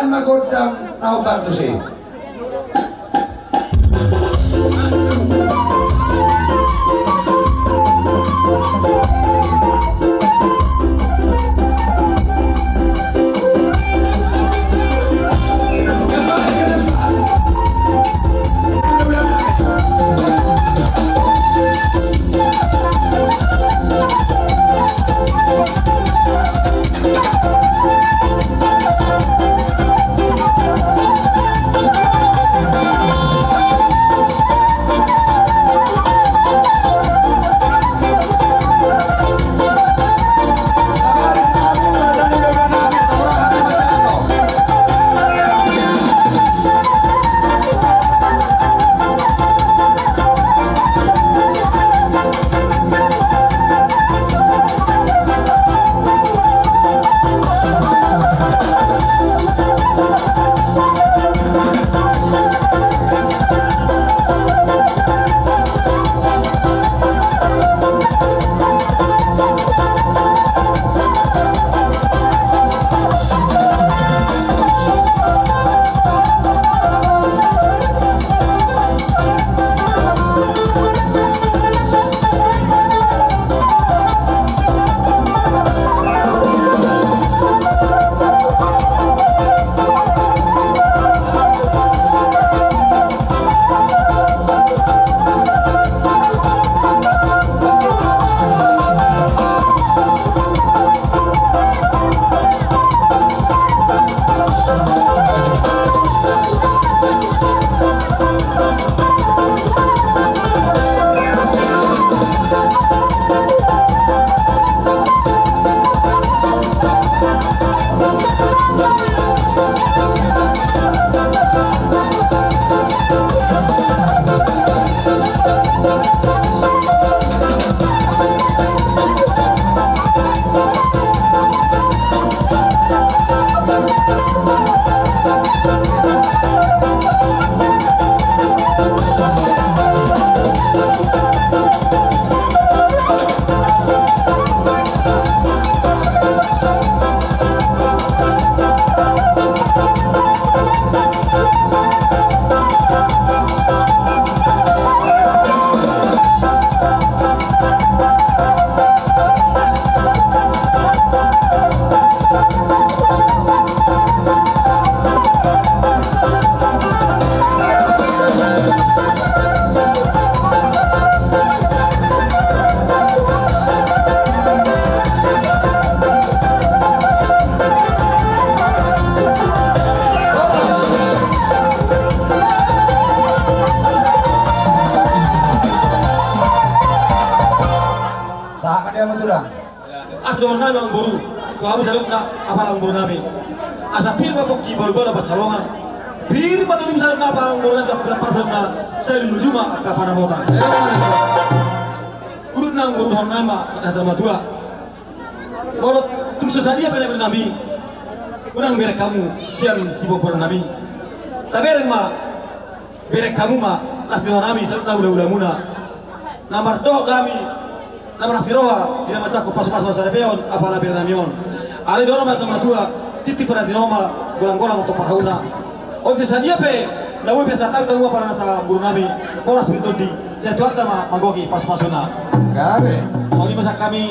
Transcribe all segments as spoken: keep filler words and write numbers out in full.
ma gondang na hombar tusi. Sahat ma dia ma tulang. Asa dohonon nami amangboru tu hamu saluhutna, apala amangboru nami. Asa pir ma pongki baru-baru na pansalongan. Pir ma tondimi saluhutna, apala amangboru nami, dohot pir ma saluhutna, sai lulus ma angka panambotan. Udutna amangboru, dohonon nami ma, hata ni natuatua. Molo tung so sadia pe na bere nami, unang bereng hamu sian sibotolan nami. Tabereng ma, bereng hamu ma las ni roha nami saluhutna hula-hulamuna. Na mardohot do hami na marlas ni roha di na manjangkon pasu-pasu na saripeon apala bere nami on. Alai dohonon ma natuatua, tintin panantian on ma golang-golang tu parhauna. On so sadia pe na boi pinasahat hami tu hamu apala nasa boru nami, horas ma di tondi, sai Tuhanta ma manggohi pasu-pasuna. Gabe. Songon i ma sian hami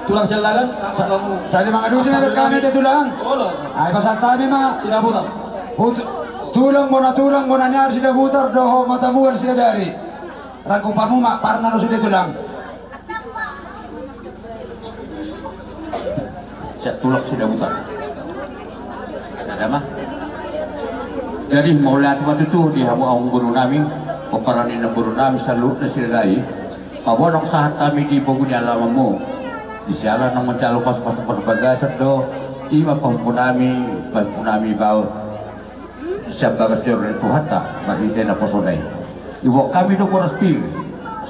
tulang Siahaan. Sa-, sadia mangalusi ma hami tu tulang. Olo. Ai pasahat hami ma. Sidabutar. Hut-, tulang bona tulang bona ni ari Sidabutar dohot mata mual Siadari. Rangkupanmu ma parna do sude tulang. Sian tulang Sidabutar. Ada ma. Jadi mauliate ma tutu di hamu amangboru nami, pomparan ni namboru nami saluhutna Siregar i. Pabonong sahat hami di pogu ni alamanmu. Di siala naung manjalo pasu-pasu parbagason do, i ma pahompu nami, pahompu nami baoa. Sian bagas joro ni Tuhanta, marhite naposona i. Diboan hami do boras pir.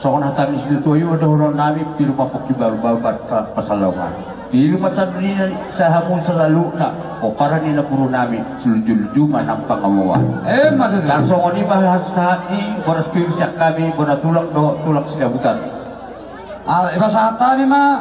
Songon hata ni situatua i ma dohonon nami, pir ma pongki baru-baru pa-, pansalongan. Pir ma tandina sian hamu saluhutna, pomparan ni namboru nami, siluju-luju ma nang pangomoan. Emma tutu. Tarsongon i ma sahat ni boras pir sian hami, bona tulang dohot tulang Sidabutar. Ah, dipasahat hami ma,